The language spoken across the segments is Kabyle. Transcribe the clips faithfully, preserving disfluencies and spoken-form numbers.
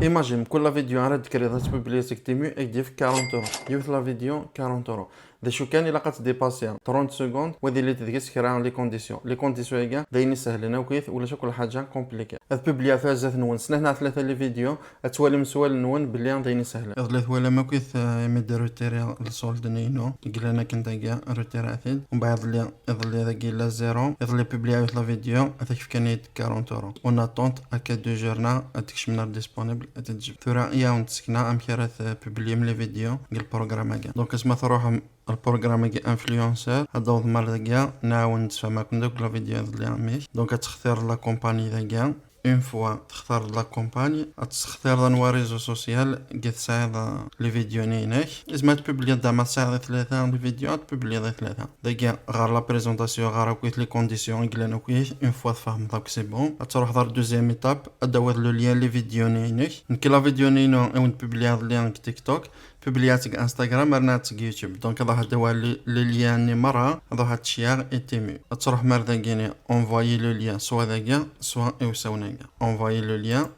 Imagine, kul la vidéo ara d-tekriḍ ad tpubliyeḍ seg Temu, ad k-d-yefk quarante euros. Yiwet la vidéo, quarante euros. D acu kan, ilaq ad tdépasser trente secondes, wa ad ilint deg-s kra les conditions. Les conditions-agi d ayen isehlen akkit, ulac akk lḥaǧa compliquée. Ad publiyeɣ tura zdat-nwen snat neɣ tlata les vidéos, ad twalim s wallen-nwen belli d ayen isehlen. Iḍelli twalam akkit, eh, imi d-retireɣ le solde-nni-inu, i yellan akken dagi, retireɣ-t-id. Mbeɛd iḍelli, iḍelli dagi yella zéro, iḍelli publiyeɣ yiwet la vidéo, ad ak-fkan-id quarante euros. En attente, akka deux jours neɣ ad tkecmem ar disponible, ad t-id-tjebdem. Tura i awen-d-sekneɣ amek ara tpubliyem les vidéos deg le programme-agi. Donc, asma truḥem le programme-agi influenceur, ad d-tawḍem ar dagi, nɛawen-d ad tfehmem akk deg la vidéo iḍelli amek. Donc, ad textireḍ la compagnie dagi. Une fois textareḍ la compagnie, ad tessextireḍ anwa réseau social i tesɛiḍ, euh, les vidéos-nni-inek. Izmer ad tpubliyeḍ da ma tesɛiḍ i tlata les vidéos, ad tpubliyeḍ i tlata. Dagi ɣer la présentation, ɣer akkit les conditions i yellan akkit, une fois tfehmeḍ akk, c'est bon. Ad truḥeḍ ɣer deuxième étape, ad d-tawiḍ le lien les vidéos-nni-inek. Nekk la vidéo-nni-inu i wen-d-publiyeɣ iḍelli deg TikTok, publiyeɣ-tt deg Instagram, rniɣ-tt deg YouTube. Donc, ad ruḥeḍ ad tawid les, les liens-nni merra, ad ruḥeḍ ad t-share et Temu. Ad truḥem ar dagi-nni, envoyer le lien, soit dagi, soit i usawen-agi. Envoyer le lien.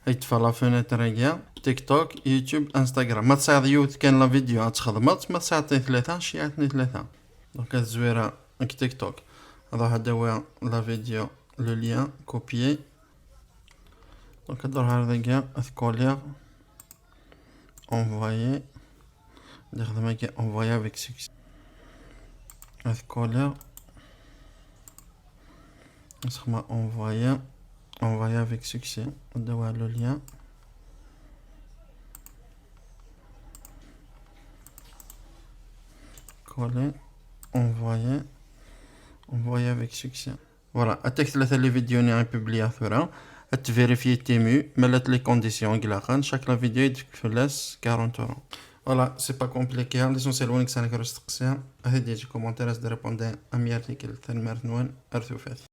Ad k-d-teffeɣ la fenêtre-agi, TikTok, YouTube, Instagram. Ma tesɛiḍ yiwet kan la vidéo ad txedmeḍ, ma tesɛiḍ i tlata, share-ten i tlata. Donc, ad zwireɣ deg TikTok. Ad ruḥeɣ ad d-awiɣ la vidéo, le lien, copier. Donc, ad ruḥeɣ ar dagi, ad t-koliɣ. Envoyer. Ad nexdem agi envoyer avec succès. Ad koliɣ. Ad nexdem envoyer. Envoyer avec succès. Ad d-awiɣ le lien. Coller. Envoyer. Envoyer avec succès. Voilà, ad ak-d-tefk tlata les vidéos-nni i publiyeɣ tura. Ad t-vérifier Temu, ma llant les conditions i ilaqen, chaque la vidéo ad d-tefk fell-as quarante euros. Voilà, c'est pas compliqué, l'essentiel win yesɛan kra n usteqsi, ad t-id-yeǧǧ commentaire, ad s-d-répondre am yal tikkelt. Tanemmirt-nwen, ar tufat.